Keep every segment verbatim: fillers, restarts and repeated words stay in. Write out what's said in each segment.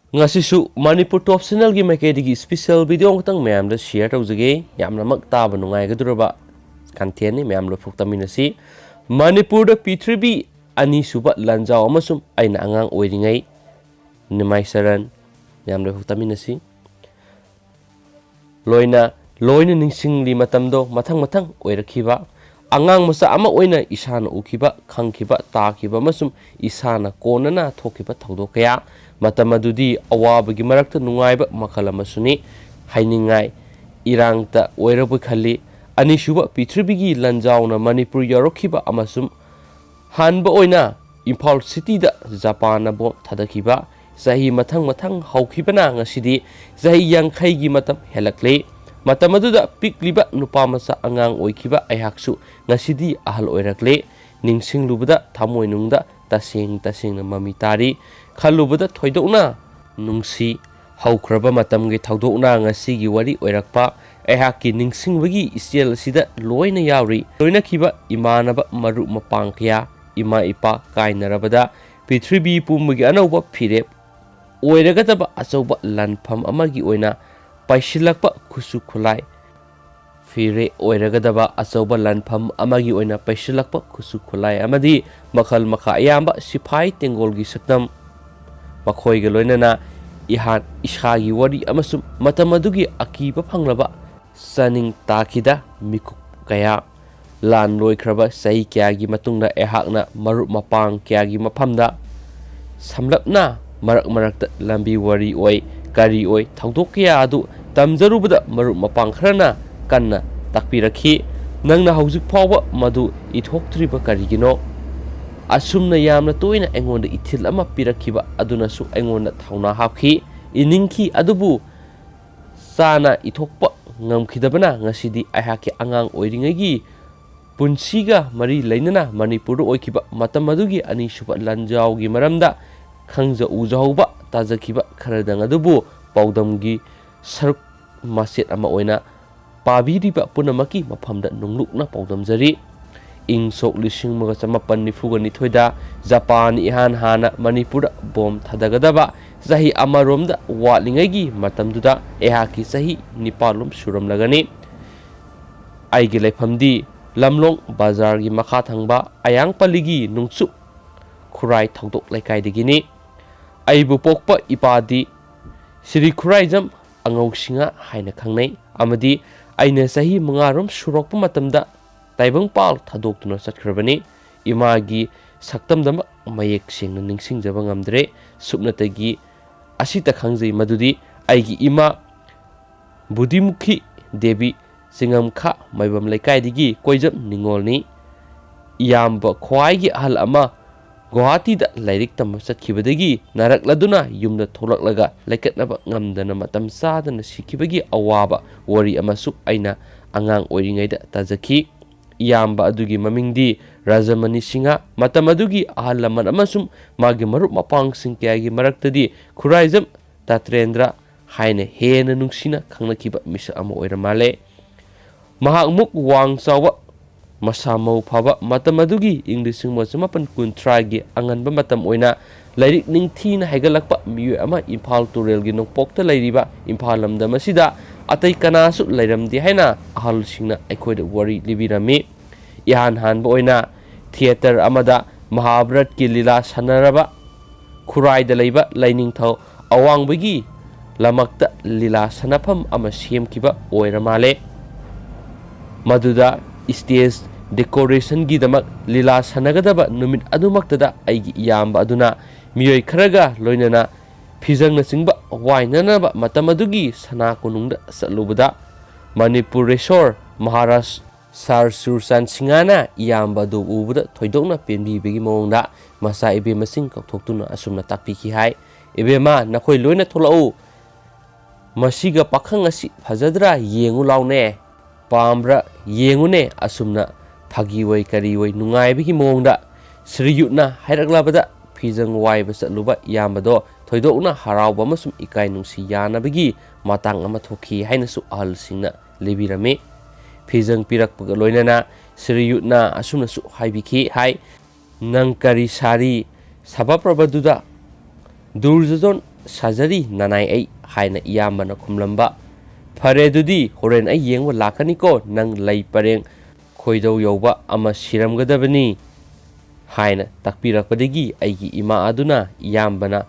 ꯉꯁꯤꯁꯨ ꯃꯅꯤꯄꯨꯔ ꯇꯣꯞ ꯆꯦꯅꯦꯜꯒꯤ ꯃꯥꯏꯀꯩꯗꯒꯤ special video ꯑꯃꯈꯛꯇꯪ ꯃꯌꯥꯝꯗ ꯁꯤꯌꯔ ꯇꯧꯖꯒꯦ꯫ ꯌꯥꯝꯅꯃꯛ ꯇꯥꯕ ꯅꯨꯡꯉꯥꯏꯒꯗꯧꯔꯕ ꯀꯟꯇꯦꯟꯅꯤ, ꯃꯌꯥꯝ ꯂꯣꯏꯐꯨꯛ ꯇꯥꯃꯤꯟꯅꯁꯤ꯫ ꯃꯅꯤꯄꯨꯔꯗ ꯄ꯭ꯔꯤꯊꯤꯕꯤ ꯑꯅꯤꯁꯨꯕ ꯂꯥꯟꯖꯥꯎ ꯑꯃꯁꯨꯡ ꯑꯩꯅ ꯑꯉꯥꯡ ꯑꯣꯏꯔꯤꯉꯩ, ꯅꯤꯃꯥꯏ ꯆꯔꯟ, ꯃꯌꯥꯝ ꯂꯣꯏꯐꯨꯛ ꯇꯥꯃꯤꯟꯅꯁꯤ꯫ ꯂꯣꯏꯅ ꯂꯣꯏꯅ ꯅꯤꯡꯁꯤꯡꯂꯤ ꯃꯇꯝꯗꯣ ꯃꯊꯪ ꯃꯊꯪ ꯑꯣꯏꯔꯛꯈꯤꯕ꯫ ꯑꯉꯥꯡ ꯃꯆꯥ ꯑꯃ ꯑꯣꯏꯅ ꯏꯁꯥꯅ ꯎꯈꯤꯕ, ꯈꯪꯈꯤꯕ, ꯇꯥꯈꯤꯕ ꯑꯃꯁꯨꯡ ꯏꯁꯥꯅ ꯀꯣꯟꯅꯅ ꯊꯣꯛꯈꯤꯕ ꯊꯧꯗꯣꯛ ꯀꯌꯥ꯫ ꯃꯇꯝ ꯑꯗꯨꯗꯤ ꯑꯋꯥꯕꯒꯤ ꯃꯔꯛꯇ ꯅꯨꯡꯉꯥꯏꯕ ꯃꯈꯜ ꯑꯃꯁꯨꯅꯤ꯫ ꯍꯥꯏꯅꯤꯡꯉꯥꯏ ꯏꯔꯥꯡꯇ ꯑꯣꯏꯔꯕꯣꯏ ꯈꯜꯂꯤ꯫ ꯑꯅꯤꯁꯨꯕ ꯄ꯭ꯔꯤꯊꯤꯕꯤꯒꯤ ꯂꯥꯟꯖꯥꯎꯅ ꯃꯅꯤꯄꯨꯔ ꯌꯧꯔꯛꯈꯤꯕ ꯑꯃꯁꯨꯡ ꯍꯥꯟꯕ ꯑꯣꯏꯅ ꯏꯝꯐꯥꯜ ꯁꯤꯇꯤꯗ ꯖꯄꯥꯟꯅ ꯕꯣꯝ ꯊꯥꯗꯈꯤꯕ꯫ ꯆꯍꯤ ꯃꯊꯪ ꯃꯊꯪ ꯍꯧꯈꯤꯕꯅ ꯉꯁꯤꯗꯤ ꯆꯍꯤ ꯌꯥꯡꯈꯩꯒꯤ ꯃꯇꯝ ꯍꯦꯜꯂꯛꯂꯦ꯫ ꯃꯇꯝ ꯑꯗꯨꯗ ꯄꯤꯛꯂꯤꯕ ꯅꯨꯄꯥ ꯃꯆꯥ ꯑꯉꯥꯡ ꯑꯣꯏꯈꯤꯕ ꯑꯩꯍꯥꯛꯁꯨ ꯉꯁꯤꯗꯤ ꯑꯍꯜ ꯑꯣꯏꯔꯛꯂꯦ꯫ ꯅꯤꯡꯁꯤꯡꯂꯨꯕꯗ ꯊꯃꯣꯏꯅꯨꯡꯗ ꯇꯁꯦꯡ ꯇꯁꯦꯡꯅ ꯃꯃꯤ ꯇꯥꯔꯤ꯫ ꯈꯜꯂꯨꯕꯗ ꯊꯣꯏꯗꯣꯛꯅ ꯅꯨꯡꯁꯤ꯫ ꯍꯧꯈ꯭ꯔꯕ ꯃꯇꯝꯒꯤ ꯊꯧꯗꯣꯛꯅ ꯉꯁꯤꯒꯤ ꯋꯥꯔꯤ ꯑꯣꯏꯔꯛꯄ꯫ ꯑꯩꯍꯥꯛꯀꯤ ꯅꯤꯡꯁꯤꯡꯕꯒꯤ ꯏꯆꯦꯜ ꯑꯁꯤꯗ ꯂꯣꯏꯅ ꯌꯥꯎꯔꯤ꯫ ꯂꯣꯏꯅꯈꯤꯕ ꯏꯃꯥꯟꯅꯕ, ꯃꯔꯨꯞ ꯃꯄꯥꯡ ꯀꯌꯥ, ꯏꯃꯥ ꯏꯄꯥ ꯀꯥꯏꯅꯔꯕꯗ ꯄ꯭ꯔꯤꯊꯤꯕꯤ ꯄꯨꯝꯕꯒꯤ ꯑꯅꯧꯕ ꯐꯤꯔꯦꯞ ꯑꯣꯏꯔꯒꯗꯕ ꯑꯆꯧꯕ ꯂꯥꯟꯐꯝ ꯑꯃꯒꯤ ꯑꯣꯏꯅ ꯄꯥꯏꯁꯤꯜꯂꯛꯄ ꯈꯨꯠꯁꯨ ꯈꯨꯠꯂꯥꯏ꯫ ꯐꯤꯔꯦꯞ ꯑꯣꯏꯔꯒꯗꯕ ꯑꯆꯧꯕ ꯂꯥꯟꯐꯝ ꯑꯃꯒꯤ ꯑꯣꯏꯅ ꯄꯩꯁꯤꯜꯂꯛꯄ ꯈꯨꯠꯁꯨ ꯈꯨꯠꯂꯥꯏ ꯑꯃꯗꯤ ꯃꯈꯜ ꯃꯈꯥ ꯑꯌꯥꯝꯕ ꯁꯤꯐꯥꯏ ꯇꯦꯡꯒꯣꯜꯒꯤ ꯁꯛꯇꯝ, ꯃꯈꯣꯏꯒ ꯂꯣꯏꯅꯅ ꯏꯍꯥꯟ ꯏꯁꯥꯒꯤ ꯋꯥꯔꯤ ꯑꯃꯁꯨꯡ ꯃꯇꯝ ꯑꯗꯨꯒꯤ ꯑꯀꯤꯕ ꯐꯪꯂꯕ ꯆꯥꯅꯤꯡ ꯇꯥꯈꯤꯗ ꯃꯤꯀꯨꯞ ꯀꯌꯥ꯫ ꯂꯥꯟ ꯂꯣꯏꯈ꯭ꯔꯕ ꯆꯍꯤ ꯀꯌꯥꯒꯤ ꯃꯇꯨꯡꯗ ꯑꯩꯍꯥꯛꯅ ꯃꯔꯨꯞ ꯃꯄꯥꯡ ꯀꯌꯥꯒꯤ ꯃꯐꯝꯗ ꯁꯝꯂꯞꯅ ꯃꯔꯛ ꯃꯔꯛꯇ ꯂꯝꯕꯤ ꯋꯥꯔꯤ ꯑꯣꯏ, ꯀꯔꯤ ꯑꯣꯏ, ꯊꯧꯗꯣꯛ ꯀꯌꯥ ꯑꯗꯨ ꯇꯝꯖꯔꯨꯕꯗ ꯃꯔꯨꯞ ꯃꯄꯥꯡ ꯈꯔꯅ ꯀꯟꯅ ꯇꯥꯛꯄꯤꯔꯛꯈꯤ꯫ "ꯅꯪꯅ ꯍꯧꯖꯤꯛ ꯐꯥꯎꯕ ꯃꯗꯨ ꯏꯊꯣꯛꯇ꯭ꯔꯤꯕ ꯀꯔꯤꯒꯤꯅꯣ?" ꯑꯁꯨꯝꯅ ꯌꯥꯝꯅ ꯇꯣꯏꯅ ꯑꯩꯉꯣꯟꯗ ꯏꯊꯤꯜ ꯑꯃ ꯄꯤꯔꯛꯈꯤꯕ ꯑꯗꯨꯅꯁꯨ ꯑꯩꯉꯣꯟꯗ ꯊꯧꯅꯥ ꯍꯥꯞꯈꯤ, ꯏꯅꯤꯡꯈꯤ꯫ ꯑꯗꯨꯕꯨ ꯆꯥꯅ ꯏꯊꯣꯛꯄ ꯉꯝꯈꯤꯗꯕꯅ ꯉꯁꯤꯗꯤ ꯑꯩꯍꯥꯛꯀꯤ ꯑꯉꯥꯡ ꯑꯣꯏꯔꯤꯉꯩꯒꯤ ꯄꯨꯟꯁꯤꯒ ꯃꯔꯤ ꯂꯩꯅꯅ ꯃꯅꯤꯄꯨꯔꯗ ꯑꯣꯏꯈꯤꯕ ꯃꯇꯝ ꯑꯗꯨꯒꯤ ꯑꯅꯤꯁꯨꯕ ꯂꯥꯟꯖꯥꯎꯒꯤ ꯃꯔꯝꯗ ꯈꯪꯖ ꯎꯖꯍꯧꯕ, ꯇꯥꯖꯈꯤꯕ ꯈꯔꯗꯪ ꯑꯗꯨꯕꯨ ꯄꯥꯎꯗꯝꯒꯤ ꯁꯔꯨꯛ ꯃꯆꯦꯠ ꯑꯃ ꯑꯣꯏꯅ ꯄꯥꯕꯤꯔꯤꯕ ꯄꯨꯝꯅꯃꯛꯀꯤ ꯃꯐꯝꯗ ꯅꯨꯡꯂꯨꯛꯅ ꯄꯥꯎꯗꯝꯖꯔꯤ꯫ ꯏꯪ ꯁꯣꯛ ꯂꯤꯁꯤꯡ ꯑꯃꯒ ꯆꯃꯥꯄꯟ ꯅꯤꯐꯨꯒ ꯅꯤꯊꯣꯏꯗ ꯖꯄꯥꯟ ꯏꯍꯥꯟ ꯍꯥꯟꯅ ꯃꯅꯤꯄꯨꯔꯗ ꯕꯣꯝ ꯊꯥꯗꯒꯗꯕ ꯆꯍꯤ ꯑꯃꯔꯣꯝꯗ ꯋꯥꯠꯂꯤꯉꯩꯒꯤ ꯃꯇꯝꯗꯨꯗ ꯑꯩꯍꯥꯛꯀꯤ ꯆꯍꯤ ꯅꯤꯄꯥꯜꯂꯣꯝ ꯁꯨꯔꯝꯂꯒꯅꯤ꯫ ꯑꯩꯒꯤ ꯂꯩꯐꯝꯗꯤ ꯂꯝꯂꯣꯡ ꯕꯖꯥꯔꯒꯤ ꯃꯈꯥ ꯊꯪꯕ ꯑꯌꯥꯡꯄꯜꯂꯤꯒꯤ ꯅꯣꯡꯆꯨꯞ ꯈꯨꯔꯥꯏ ꯊꯧꯗꯣꯛ ꯂꯩꯀꯥꯏꯗꯒꯤꯅꯤ꯫ ꯑꯩꯕꯨ ꯄꯣꯛꯄ ꯏꯄꯥꯗꯤ ꯁ꯭ꯔꯤ ꯈꯨꯔꯥꯏꯖꯝ ꯑꯉꯧꯁꯤꯡꯍ ꯍꯥꯏꯅ ꯈꯪꯅꯩ ꯑꯃꯗꯤ ꯑꯩꯅ ꯆꯍꯤ ꯃꯉꯥꯔꯣꯝ ꯁꯨꯔꯛꯄ ꯃꯇꯝꯗ ꯇꯥꯏꯕꯪꯄꯥꯜ ꯊꯥꯗꯣꯛꯇꯨꯅ ꯆꯠꯈ꯭ꯔꯕꯅꯤ꯫ ꯏꯃꯥꯒꯤ ꯁꯛꯇꯝꯗꯃꯛ ꯃꯌꯦꯛ ꯁꯦꯡꯅ ꯅꯤꯡꯁꯤꯡꯖꯕ ꯉꯝꯗ꯭ꯔꯦ꯫ ꯁꯨꯞꯅꯇꯒꯤ ꯑꯁꯤꯇ ꯈꯪꯖꯩ ꯃꯗꯨꯗꯤ ꯑꯩꯒꯤ ꯏꯃꯥ ꯕꯨꯙꯤꯃꯨꯈꯤ ꯗꯦꯕꯤ ꯆꯤꯡꯉꯝꯈꯥ ꯃꯥꯏꯕꯝ ꯂꯩꯀꯥꯏꯗꯒꯤ ꯀꯣꯏꯖꯝ ꯅꯤꯉꯣꯜꯅꯤ꯫ ꯏꯌꯥꯝꯕ ꯈ꯭ꯋꯥꯏꯒꯤ ꯑꯍꯜ ꯑꯃ ꯒꯨꯋꯥꯍꯥꯇꯤꯗ ꯂꯥꯏꯔꯤꯛ ꯇꯝꯕ ꯆꯠꯈꯤꯕꯗꯒꯤ ꯅꯥꯔꯛꯂꯗꯨꯅ ꯌꯨꯝꯗ ꯊꯣꯛꯂꯛꯂꯒ ꯂꯩꯀꯠꯅꯕ ꯉꯝꯗꯅ ꯃꯇꯝ ꯆꯥꯗꯅ ꯁꯤꯈꯤꯕꯒꯤ ꯑꯋꯥꯕ ꯋꯥꯔꯤ ꯑꯃꯁꯨ ꯑꯩꯅ ꯑꯉꯥꯡ ꯑꯣꯏꯔꯤꯉꯩꯗ ꯇꯥꯖꯈꯤ꯫ ꯏꯌꯥꯝꯕ ꯑꯗꯨꯒꯤ ꯃꯃꯤꯡꯗꯤ ꯔꯥꯖꯃꯅꯤ ꯁꯤꯡꯍ꯫ ꯃꯇꯝ ꯑꯗꯨꯒꯤ ꯑꯍꯜ ꯂꯃꯟ ꯑꯃꯁꯨꯡ ꯃꯥꯒꯤ ꯃꯔꯨꯞ ꯃꯄꯥꯡꯁꯤꯡ ꯀꯌꯥꯒꯤ ꯃꯔꯛꯇꯗꯤ ꯈꯨꯔꯥꯏꯖꯝ ꯇꯥꯇ꯭ꯔꯦꯟꯗ꯭ꯔ ꯍꯥꯏꯅ ꯍꯦꯟꯅ ꯅꯨꯡꯁꯤꯅ ꯈꯪꯅꯈꯤꯕ ꯃꯤꯁꯛ ꯑꯃ ꯑꯣꯏꯔ ꯃꯥꯜꯂꯦ꯫ ꯃꯍꯥꯛ ꯃꯨꯛ ꯋꯥꯡ ꯆꯥꯎꯕ, ꯃꯁꯥ ꯃꯎ ꯐꯕ, ꯃꯇꯝ ꯑꯗꯨꯒꯤ ꯏꯪ ꯂꯤꯁꯤꯡ ꯑꯃ ꯆꯃꯥꯄꯟ ꯀꯨꯟꯊ꯭ꯔꯥꯒꯤ ꯑꯉꯟꯕ ꯃꯇꯝ ꯑꯣꯏꯅ ꯂꯥꯏꯔꯤꯛ ꯅꯤꯡꯊꯤꯅ ꯍꯩꯒꯠꯂꯛꯄ ꯃꯤꯑꯣꯏ ꯑꯃ ꯏꯝꯐꯥꯜ ꯇꯨꯔꯦꯜꯒꯤ ꯅꯣꯡꯄꯣꯛꯇ ꯂꯩꯔꯤꯕ ꯏꯝꯐꯥꯜ ꯂꯝꯗꯝ ꯑꯁꯤꯗ ꯑꯇꯩ ꯀꯅꯥꯁꯨ ꯂꯩꯔꯝꯗꯦ ꯍꯥꯏꯅ ꯑꯍꯜꯁꯤꯡꯅ ꯑꯩꯈꯣꯏꯗ ꯋꯥꯔꯤ ꯂꯤꯕꯤꯔꯝꯃꯤ꯫ ꯏꯍꯥꯟ ꯍꯥꯟꯕ ꯑꯣꯏꯅ ꯊꯤꯌꯦꯇꯔ ꯑꯃꯗ ꯃꯍꯥꯚꯥꯔꯠꯀꯤ ꯂꯤꯂꯥ ꯁꯥꯟꯅꯔꯕ ꯈꯨꯔꯥꯏꯗ ꯂꯩꯕ ꯂꯥꯏꯅꯤꯡꯊꯧ ꯑꯋꯥꯡꯕꯒꯤ ꯂꯝꯃꯛꯇ ꯂꯤꯂꯥ ꯁꯥꯟꯅꯐꯝ ꯑꯃ ꯁꯦꯝꯈꯤꯕ ꯑꯣꯏꯔ ꯃꯥꯜꯂꯦ꯫ ꯃꯗꯨꯗ ꯁ꯭ꯇꯦꯖ ꯗꯦꯀꯣꯔꯦꯁꯟꯒꯤꯗꯃꯛ ꯂꯤꯂꯥ ꯁꯥꯟꯅꯒꯗꯕ ꯅꯨꯃꯤꯠ ꯑꯗꯨꯃꯛꯇꯗ ꯑꯩꯒꯤ ꯏꯌꯥꯝꯕ ꯑꯗꯨꯅ ꯃꯤꯑꯣꯏ ꯈꯔꯒ ꯂꯣꯏꯅꯅ ꯐꯤꯖꯪꯅꯆꯤꯡꯕ ꯋꯥꯏꯅꯅꯕ ꯃꯇꯝ ꯑꯗꯨꯒꯤ ꯁꯅꯥ ꯀꯣꯅꯨꯡꯗ ꯆꯠꯂꯨꯕꯗ ꯃꯅꯤꯄꯨꯔꯦꯁꯣꯔ ꯃꯍꯥꯔꯥꯖ ꯁꯥꯔ ꯁꯨꯔꯆꯥꯟ ꯁꯤꯡꯍꯅ ꯏꯌꯥꯝꯕ ꯑꯗꯨ ꯎꯕꯗ ꯊꯣꯏꯗꯣꯛꯅ ꯄꯦꯟꯕꯤꯕꯒꯤ ꯃꯑꯣꯡꯗ ꯃꯆꯥ ꯏꯕꯦꯝꯃꯁꯤꯡ ꯀꯧꯊꯣꯛꯇꯨꯅ ꯑꯁꯨꯝꯅ ꯇꯥꯛꯄꯤꯈꯤ ꯍꯥꯏ, "ꯏꯕꯦꯝꯃ, ꯅꯈꯣꯏ ꯂꯣꯏꯅ ꯊꯣꯛꯂꯛꯎ꯫ ꯃꯁꯤꯒ ꯄꯥꯈꯪ ꯑꯁꯤ ꯐꯖꯗ꯭ꯔꯥ? ꯌꯦꯡꯉꯨ ꯂꯥꯎꯅꯦ꯫ ꯄꯥꯝꯕ꯭ꯔꯥ? ꯌꯦꯡꯉꯨꯅꯦ꯫" ꯑꯁꯨꯝꯅ ꯐꯥꯒꯤ ꯑꯣꯏ ꯀꯔꯤ ꯑꯣꯏ ꯅꯨꯡꯉꯥꯏꯕꯒꯤ ꯃꯑꯣꯡꯗ ꯁ꯭ꯔꯤꯌꯨꯠꯅ ꯍꯥꯏꯔꯛꯂꯕꯗ ꯐꯤꯖꯪ ꯋꯥꯏꯕ ꯆꯠꯂꯨꯕ ꯏꯌꯥꯝꯕꯗꯣ ꯊꯣꯏꯗꯣꯛꯅ ꯍꯔꯥꯎꯕ ꯑꯃꯁꯨꯡ ꯏꯀꯥꯏ ꯅꯨꯡꯁꯤ ꯌꯥꯅꯕꯒꯤ ꯃꯇꯥꯡ ꯑꯃ ꯊꯣꯛꯈꯤ ꯍꯥꯏꯅꯁꯨ ꯑꯍꯜꯁꯤꯡꯅ ꯂꯤꯕꯤꯔꯝꯃꯤ꯫ ꯐꯤꯖꯪ ꯄꯤꯔꯛꯄꯒ ꯂꯣꯏꯅꯅ ꯁꯤꯔꯤꯌꯨꯠꯅ ꯑꯁꯨꯝꯅꯁꯨ ꯍꯥꯏꯕꯤꯈꯤ ꯍꯥꯏ, "ꯅꯪ ꯀꯔꯤ ꯁꯥꯔꯤ?" ꯁꯚꯥꯄ꯭ꯔꯚꯗꯨꯗ, "ꯗꯨꯔꯖꯣꯙꯣꯟ ꯁꯥꯖꯔꯤ ꯅꯅꯥꯏ ꯑꯩ" ꯍꯥꯏꯅ ꯏꯌꯥꯝꯕꯅ ꯈꯨꯝꯂꯝꯕ꯫ "ꯐꯔꯦ, ꯑꯗꯨꯗꯤ ꯍꯣꯔꯦꯟ ꯑꯩ ꯌꯦꯡꯕ ꯂꯥꯛꯀꯅꯤꯀꯣ, ꯅꯪ ꯂꯩ ꯄꯔꯦꯡ ꯈꯣꯏꯗꯧ ꯌꯧꯕ ꯑꯃ ꯁꯤꯔꯝꯒꯗꯕꯅꯤ" ꯍꯥꯏꯅ ꯇꯥꯛꯄꯤꯔꯛꯄꯗꯒꯤ ꯑꯩꯒꯤ ꯏꯃꯥ ꯑꯗꯨꯅ ꯏꯌꯥꯝꯕꯅ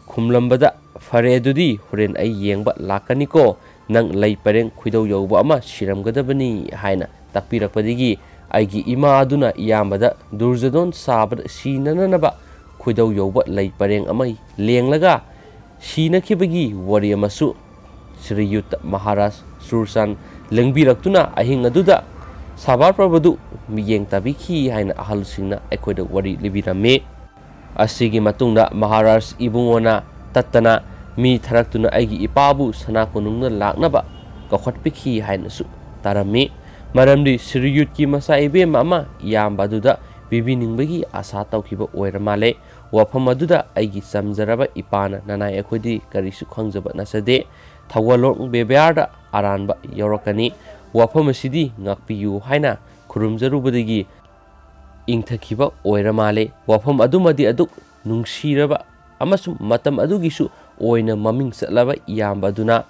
ꯈꯨꯝꯂꯝꯕꯗ, "ꯐꯔꯦ, ꯑꯗꯨꯗꯤ ꯍꯣꯔꯦꯟ ꯑꯩ ꯌꯦꯡꯕ ꯂꯥꯛꯀꯅꯤꯀꯣ, ꯅꯪ ꯂꯩ ꯄꯔꯦꯡ ꯈꯣꯏꯗꯧ ꯌꯧꯕ ꯑꯃ ꯁꯤꯔꯝꯒꯗꯕꯅꯤ" ꯍꯥꯏꯅ ꯇꯥꯛꯄꯤꯔꯛꯄꯗꯒꯤ ꯑꯩꯒꯤ ꯏꯃꯥ ꯑꯗꯨꯅ ꯏꯌꯥꯝꯕꯗ ꯗꯨꯔꯖꯣꯙꯣꯟ ꯁꯥꯕꯗ ꯁꯤꯅꯅꯅꯕ ꯈꯣꯏꯗꯧ ꯌꯧꯕ ꯂꯩ ꯄꯔꯦꯡ ꯑꯃ ꯂꯦꯡꯂꯒ ꯁꯤꯅꯈꯤꯕꯒꯤ ꯋꯥꯔꯤ ꯑꯃꯁꯨ ꯁ꯭ꯔꯤꯌꯨꯇ ꯃꯍꯥꯔꯥꯖ ꯁꯨꯔꯆꯥꯟ ꯂꯦꯡꯕꯤꯔꯛꯇꯨꯅ ꯑꯍꯤꯡ ꯑꯗꯨꯗ ꯁꯚꯥꯄ꯭ꯔꯚꯗꯨ ꯃꯤꯠꯌꯦꯡ ꯇꯥꯕꯤꯈꯤ ꯍꯥꯏꯅ ꯑꯍꯜꯁꯤꯡꯅ ꯑꯩꯈꯣꯏꯗ ꯋꯥꯔꯤ ꯂꯤꯕꯤꯔꯝꯃꯤ꯫ ꯑꯁꯤꯒꯤ ꯃꯇꯨꯡꯗ ꯃꯍꯥꯔꯥꯖ ꯏꯕꯨꯡꯉꯣꯅ ꯇꯠꯇꯅ ꯃꯤ ꯊꯥꯔꯛꯇꯨꯅ ꯑꯩꯒꯤ ꯏꯄꯥꯕꯨ ꯁꯅꯥ ꯀꯣꯅꯨꯡꯗ ꯂꯥꯛꯅꯕ ꯀꯧꯈꯠꯄꯤꯈꯤ ꯍꯥꯏꯅꯁꯨ ꯇꯥꯔꯝꯃꯤ꯫ ꯃꯔꯝꯗꯤ ꯁꯤꯔꯤꯌꯨꯠꯀꯤ ꯃꯆꯥ ꯏꯕꯦꯝꯃ ꯑꯃ ꯏꯌꯥꯝꯕ ꯑꯗꯨꯗ ꯄꯤꯕꯤꯅꯤꯡꯕꯒꯤ ꯑꯁꯥ ꯇꯧꯈꯤꯕ ꯑꯣꯏꯔ ꯃꯥꯜꯂꯦ꯫ ꯋꯥꯐꯝ ꯑꯗꯨꯗ ꯑꯩꯒꯤ ꯆꯝꯖꯔꯕ ꯏꯄꯥꯅ, "ꯅꯅꯥꯏ ꯑꯩꯈꯣꯏꯗꯤ ꯀꯔꯤꯁꯨ ꯈꯪꯖꯕ ꯅꯠꯆꯗꯦ꯫ ꯊꯧꯒꯜꯂꯣꯟ ꯕꯦꯕꯥꯔꯗ ꯑꯔꯥꯟꯕ ꯌꯥꯎꯔꯛꯀꯅꯤ꯫ ꯋꯥꯐꯝ ꯑꯁꯤꯗꯤ ꯉꯥꯛꯄꯤꯌꯨ" ꯍꯥꯏꯅ ꯈꯨꯔꯨꯝꯖꯔꯨꯕꯗꯒꯤ ꯏꯪꯊꯈꯤꯕ ꯑꯣꯏꯔ ꯃꯥꯜꯂꯦ꯫ ꯋꯥꯐꯝ ꯑꯗꯨꯃꯗꯤ ꯑꯗꯨꯛ ꯅꯨꯡꯁꯤꯔꯕ ꯑꯃꯁꯨꯡ ꯃꯇꯝ ꯑꯗꯨꯒꯤꯁꯨ ꯑꯣꯏꯅ ꯃꯃꯤꯡ ꯆꯠꯂꯕ ꯏꯌꯥꯝꯕ ꯑꯗꯨꯅ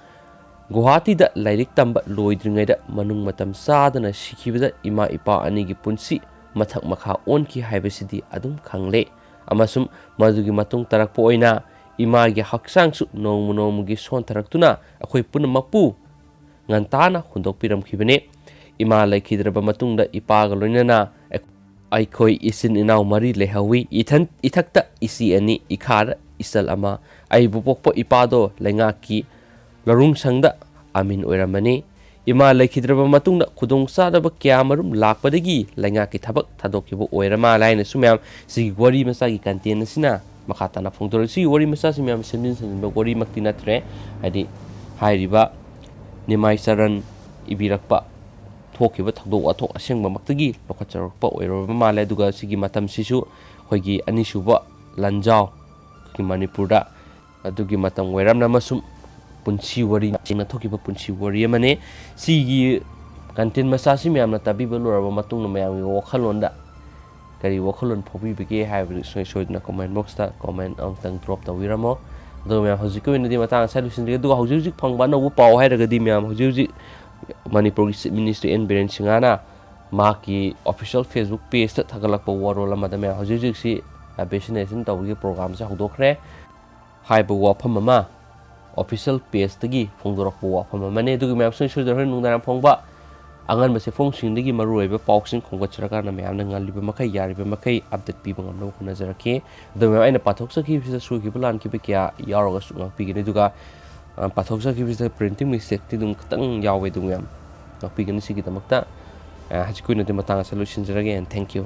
ꯒꯨꯋꯥꯍꯥꯇꯤꯗ ꯂꯥꯏꯔꯤꯛ ꯇꯝꯕ ꯂꯣꯏꯗ꯭ꯔꯤꯉꯩꯗ ꯃꯅꯨꯡ ꯃꯇꯝ ꯆꯥꯗꯅ ꯁꯤꯈꯤꯕꯗ ꯏꯃꯥ ꯏꯄꯥ ꯑꯅꯤꯒꯤ ꯄꯨꯟꯁꯤ ꯃꯊꯛ ꯃꯈꯥ ꯑꯣꯟꯈꯤ ꯍꯥꯏꯕꯁꯤꯗꯤ ꯑꯗꯨꯝ ꯈꯪꯂꯦ꯫ ꯑꯃꯁꯨꯡ ꯃꯗꯨꯒꯤ ꯃꯇꯨꯡ ꯇꯥꯔꯛꯄ ꯑꯣꯏꯅ ꯏꯃꯥꯒꯤ ꯍꯛꯆꯥꯡꯁꯨ ꯅꯣꯡꯃ ꯅꯣꯡꯃꯒꯤ ꯁꯣꯟꯊꯔꯛꯇꯨꯅ ꯑꯩꯈꯣꯏ ꯄꯨꯝꯅꯃꯛꯄꯨ ꯉꯟꯇꯥꯅ ꯍꯨꯟꯗꯣꯛꯄꯤꯔꯝꯈꯤꯕꯅꯤ꯫ ꯏꯃꯥ ꯂꯩꯈꯤꯗ꯭ꯔꯕ ꯃꯇꯨꯡꯗ ꯏꯄꯥꯒ ꯂꯣꯏꯅꯅ ꯑꯩꯈꯣꯏ ꯏꯆꯤꯟ ꯏꯅꯥꯎ ꯃꯔꯤ ꯂꯩꯍꯧꯋꯤ꯫ ꯏꯊꯟ-, ꯏꯊꯛꯇ ꯏꯆꯦ ꯑꯅꯤ, ꯏꯈꯥꯗ ꯏꯆꯜ ꯑꯃ꯫ ꯑꯩꯕꯨ ꯄꯣꯛꯄ ꯏꯄꯥꯗꯣ ꯂꯩꯉꯥꯛꯀꯤ ꯂꯧꯔꯨꯡꯁꯪꯗ ꯑꯃꯤꯟ ꯑꯣꯏꯔꯝꯕꯅꯤ꯫ ꯏꯃꯥ ꯂꯩꯈꯤꯗ꯭ꯔꯕ ꯃꯇꯨꯡꯗ ꯈꯨꯗꯣꯡꯆꯥꯗꯕ ꯀꯌꯥꯃꯔꯨꯝ ꯂꯥꯛꯄꯗꯒꯤ ꯂꯩꯉꯥꯛꯀꯤ ꯊꯕꯛ ꯊꯥꯗꯣꯛꯈꯤꯕ ꯑꯣꯏꯔ ꯃꯥꯜꯂꯦ ꯍꯥꯏꯅꯁꯨ ꯃꯌꯥꯝ ꯁꯤꯒꯤ ꯋꯥꯔꯤ ꯃꯆꯥꯒꯤ content ꯑꯁꯤꯅ ꯃꯈꯥ ꯇꯥꯅ ꯐꯣꯡꯗꯣꯔꯛꯏ꯫ ꯁꯤꯒꯤ ꯋꯥꯔꯤ ꯃꯆꯥꯁꯤ ꯃꯌꯥꯝ ꯁꯦꯝꯖꯤꯟ ꯁꯥꯖꯤꯟꯕ ꯋꯥꯔꯤꯃꯛꯇꯤ ꯅꯠꯇ꯭ꯔꯦ꯫ ꯍꯥꯏꯗꯤ ꯍꯥꯏꯔꯤꯕ ꯅꯤꯃꯥꯏ ꯆꯔꯟ ꯏꯕꯤꯔꯛꯄ ꯊꯣꯛꯈꯤꯕ ꯊꯧꯗꯣꯛ ꯋꯥꯊꯣꯛ ꯑꯁꯦꯡꯕꯃꯛꯇꯒꯤ ꯂꯧꯈꯠꯆꯔꯛꯄ ꯑꯣꯏꯔꯕ ꯃꯥꯜꯂꯦ꯫ ꯑꯗꯨꯒ ꯁꯤꯒꯤ ꯃꯇꯝꯁꯤꯁꯨ ꯑꯩꯈꯣꯏꯒꯤ ꯑꯅꯤꯁꯨꯕ ꯂꯥꯟꯖꯥꯎ ꯑꯩꯈꯣꯏꯒꯤ ꯃꯅꯤꯄꯨꯔꯗ ꯑꯗꯨꯒꯤ ꯃꯇꯝ ꯑꯣꯏꯔꯝꯅ ꯑꯃꯁꯨꯡ ꯄꯨꯟꯁꯤ ꯋꯥꯔꯤ, ꯆꯤꯡꯅ ꯊꯣꯛꯈꯤꯕ ꯄꯨꯟꯁꯤ ꯋꯥꯔꯤ ꯑꯃꯅꯤ꯫ ꯁꯤꯒꯤ ꯀꯟꯇꯦꯟ ꯃꯆꯥꯁꯤ ꯃꯌꯥꯝꯅ ꯇꯥꯕꯤꯕ ꯂꯣꯏꯔꯕ ꯃꯇꯨꯡꯗ ꯃꯌꯥꯝꯒꯤ ꯋꯥꯈꯜꯂꯣꯟꯗ ꯀꯔꯤ ꯋꯥꯈꯜꯂꯣꯟ ꯐꯥꯎꯕꯤꯕꯒꯦ ꯍꯥꯏꯕꯗꯨ ꯁꯨꯡꯁꯣꯏ ꯁꯣꯏꯗꯅ ꯀꯣꯃꯦꯟ ꯕꯣꯛꯁꯇ ꯀꯣꯃꯦꯟ ꯑꯃꯨꯛꯇꯪ ꯗ꯭ꯔꯣꯞ ꯇꯧꯕꯤꯔꯝꯃꯣ꯫ ꯑꯗꯣ ꯃꯌꯥꯝ, ꯍꯧꯖꯤꯛꯀꯤ ꯑꯣꯏꯅꯗꯤ ꯃꯇꯥꯡ ꯑꯁꯤꯗ ꯂꯣꯏꯁꯤꯟꯖꯔꯒꯦ꯫ ꯑꯗꯨꯒ ꯍꯧꯖꯤꯛ ꯍꯧꯖꯤꯛ ꯐꯪꯕ ꯑꯅꯧꯕ ꯄꯥꯎ ꯍꯥꯏꯔꯒꯗꯤ ꯃꯌꯥꯝ, ꯍꯧꯖꯤꯛ ꯍꯧꯖꯤꯛ ꯃꯅꯤꯄꯨꯔꯒꯤ ꯆꯤꯐ ꯃꯤꯅꯤꯁꯇꯔ ꯑꯦꯟ ꯕꯤꯔꯦꯟ ꯁꯤꯡꯍꯅ ꯃꯍꯥꯛꯀꯤ ꯑꯣꯐꯤꯁꯤꯌꯦꯜ ꯐꯦꯁꯕꯨꯛ ꯄꯦꯖꯇ ꯊꯥꯒꯠꯂꯛꯄ ꯋꯥꯔꯣꯜ ꯑꯃꯗ ꯃꯌꯥꯝ, ꯍꯧꯖꯤꯛ ꯍꯧꯖꯤꯛꯁꯤ ꯚꯦꯛꯁꯤꯅꯦꯁꯟ ꯇꯧꯕꯒꯤ ꯄ꯭ꯔꯣꯒ꯭ꯔꯥꯝꯁꯦ ꯍꯧꯗꯣꯛꯈ꯭ꯔꯦ ꯍꯥꯏꯕ ꯋꯥꯐꯝ ꯑꯃ ꯑꯣꯐꯤꯁꯤꯌꯦꯜ ꯄꯦꯖꯇꯒꯤ ꯐꯣꯡꯗꯣꯔꯛꯄ ꯋꯥꯐꯝ ꯑꯃꯅꯤ꯫ ꯑꯗꯨꯒ ꯃꯌꯥꯝ, ꯁꯨꯡꯁꯣꯏ ꯁꯣꯏꯗꯅ ꯍꯣꯔꯦꯟ ꯅꯨꯡꯗꯥꯡ ꯐꯣꯡꯕ ꯑꯉꯟꯕ ꯆꯦꯐꯣꯡꯁꯤꯡꯗꯒꯤ ꯃꯔꯨꯑꯣꯏꯕ ꯄꯥꯎꯁꯤꯡ ꯈꯣꯝꯒꯠꯆꯔꯀꯥꯟꯗ ꯃꯌꯥꯝꯅ ꯉꯜꯂꯤꯕ ꯃꯈꯩ, ꯌꯥꯔꯤꯕ ꯃꯈꯩ ꯑꯞꯗꯦꯠ ꯄꯤꯕ ꯉꯝꯅꯕ ꯍꯣꯠꯅꯖꯔꯛꯀꯦ꯫ ꯑꯗꯨꯒ ꯃꯌꯥꯝ, ꯑꯩꯅ ꯄꯥꯊꯣꯛꯆꯈꯤꯕꯁꯤꯗ ꯁꯣꯏꯈꯤꯕ ꯂꯥꯟꯈꯤꯕ ꯀꯌꯥ ꯌꯥꯎꯔꯒꯁꯨ ꯉꯥꯛꯄꯤꯒꯅꯤ꯫ ꯑꯗꯨꯒ ꯑ, ꯄꯥꯊꯣꯛꯆꯈꯤꯕꯁꯤꯗ ꯄ꯭ꯔꯤꯟꯇꯤꯡ ꯃꯤꯁꯇꯦꯛꯇꯤ ꯑꯗꯨꯝ ꯈꯤꯇꯪ ꯌꯥꯎꯋꯦ, ꯑꯗꯨꯝ ꯌꯥꯝ ꯉꯥꯛꯄꯤꯒꯅꯤ꯫ ꯁꯤꯒꯤꯗꯃꯛꯇ ꯑ, ꯍꯧꯖꯤꯛꯀꯤ ꯑꯣꯏꯅꯗꯤ ꯃꯇꯥꯡ ꯑꯁꯤꯗ ꯂꯣꯏꯁꯤꯟꯖꯔꯒꯦ, and thank you꯫